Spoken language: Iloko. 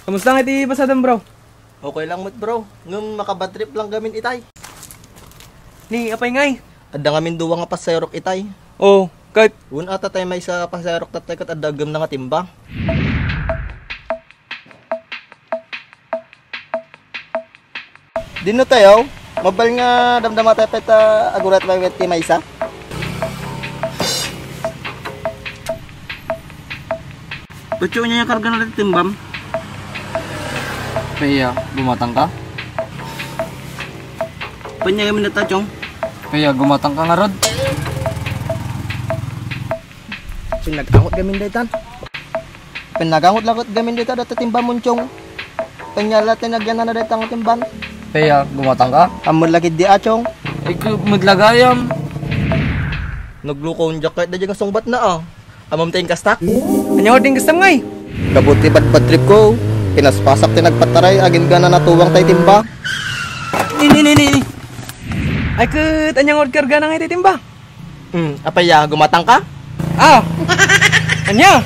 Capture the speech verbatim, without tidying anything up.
Kamusta nga iti pasadam, bro? Okay lang met, bro. Ngem makabad trip lang gamin itay. Ni, apay ngay? Adda ngamin dua nga pasayarok itay. Oh, ket? Wen, ata tay maysa pasayarok tatay ket adda aggemna nga timba. Dino tayo? Mabal nga damdama tayo pay ta agurat may wet ti maysa. Ba't yung niya karga na rin timbam? Pia, gumatang ka? Panya kami na ta, Chong. Pia, gumatang ka nga rod? Sinagangot gamin daytan. Pinagangot lagot gamin dita data timba munchong. Panyala ti nagyanana dayta nga timban. Pia, gumatang ka? Ammon lagi di achong. Ay, ku-, maglagayam. Nagluko ang jacket da nga sungbat na, ah. Amam ta inkastak? Anya nga din kastam ngay? Kabut ti badbad trip ko. Pinaspasak ti nagpataray, agin gana natuwang tay timba. Ni, ni, ni, ni, ni. Ay, ket, anya nga karga na ngay tay timba? Hmm, apay ya, gumatang ka? Ah! Anya?